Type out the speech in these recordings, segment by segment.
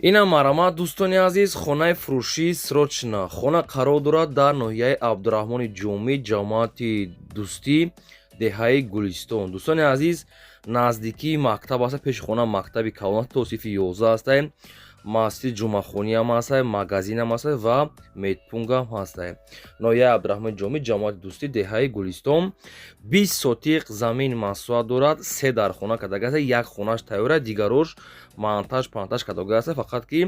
Инам марҳамат, дӯстони азиз, хонаи фурӯшӣ срочно. Хона қарор дорад дар ноҳияи Абдурраҳмони Ҷомӣ, ҷамоати Дӯстӣ, деҳаи Гулистон. Дӯстони азиз, наздикии мактаб аста, пеши хона мактаби калон то синфи 11 ҳастае, масҷиди ҷумъахониам ҳастае, магазинам ҳастае ва медпунктам ҳастае. Ноҳияи Абдурраҳмони Ҷомӣ, ҷамоати Дӯстӣ, деҳаи Гулистон. 20 сотиқ замин масоҳат дорад, се дархона кардага аста, як хонааш тайёр, дигарош монтаж пантаж кардага аста, фақат ки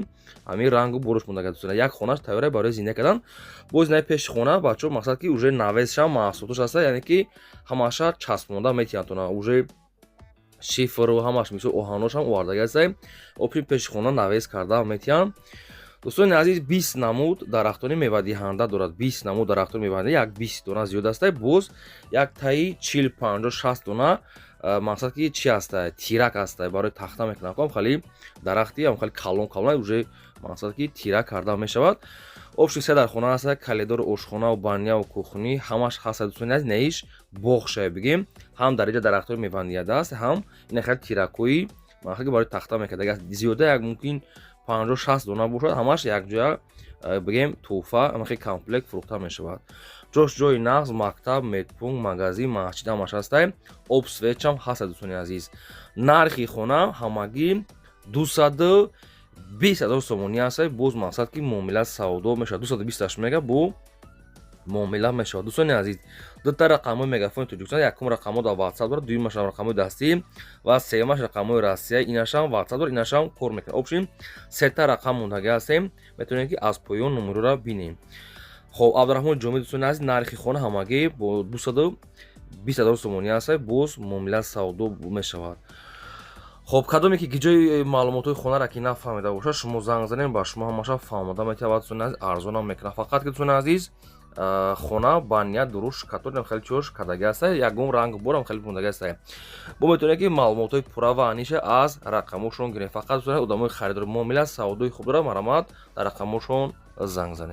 ҳамин рангу буруш мондага. Дӯстон, як хонааш тайёр барои зиндагӣ кардан. Боз наи пеши хона, бачаҳо, мақсад ки уже навесшам маҳсулотош ҳаста, яъне ки ҳамаша часпонда метиҳанд, уже шифру ҳамаш, мисол, оҳаношам овардага ҳастае. Опи пеши хона навес карда метиҳанд. Дӯстони азиз, 20 намуд дарахтони мевадиҳанда дорад, 20 намуд дарахтони мевадиҳанда, як 20 дона зиёд астае. Боз як таи 40, 50, 60 дона, мақсад ки чи ҳаста, тирак ҳаста, барои тахта мекунам, хали дарахти хали калон калон, уже мақсад ки тирак карда мешавад. Общий се дар хона ҳаста, коридор, ошхонаву баняву кухни ҳамаш ҳаста. Дӯстони азиз, наиш боғшае бигем, ҳам дар инҷа дарахтҳои мевандиҳанда аст, ҳам ина хеле тиракҳои мақсад ки барои тахта мекард. Зиёда як мумкин 50, 60 дона бошад, ҳамаш якҷоя, бигем, тӯҳфа, ҳамахел комплект фурӯхта мешавад. Ҷош ҷои нағз, мактаб, медпункт, магазин, масҷид ҳамаш ҳастай, об, светчам ҳаста. Дӯстони азиз, нархи хона ҳамагӣ 220 000 сомонӣ ҳастай. Боз мақсад ки муомила, савдо мешавад, 220-аш мега бо муомила мешавад. Дӯстони азиз, дута рақамҳои Мегафони Тоҷикистон: якум рақамҳо дар Ватсап дорад, дуюмашам рақамҳои дастӣ ва сеюмаш рақамҳои Россия. Инашам Ватсап дорад, инашам кор мекунад. Общем, сета рақам мондагӣ ҳастем, метавонем ки аз поён номерора бинем. Хоб, Абдураҳмони Ҷомӣ, дӯстони азиз, нархи хона ҳамагӣ бо 220 000 сомонӣ ҳаста, боз муомила, савдо мешавад. Хоб, кадоме ки ҷои маълумотҳои хонара ки нафаҳмида бошад, шумо занг занем, ба шумо ҳамаша фаҳмода метавад. Дӯстони азиз, арзонам мекунад. Фақат ки, дӯстони азиз, хона ба ният дуруст каторам, хеле чиёш кадаги аста, ягон ранг борам хеле мондаги аста. Бо метавонед ки маълумотҳои пурра ва аниша аз рақамошон гирем. Фақат, дӯстони, одамои харидор, муомила, савдои хуб дорад, марҳамат, дар рақамошон занг занед.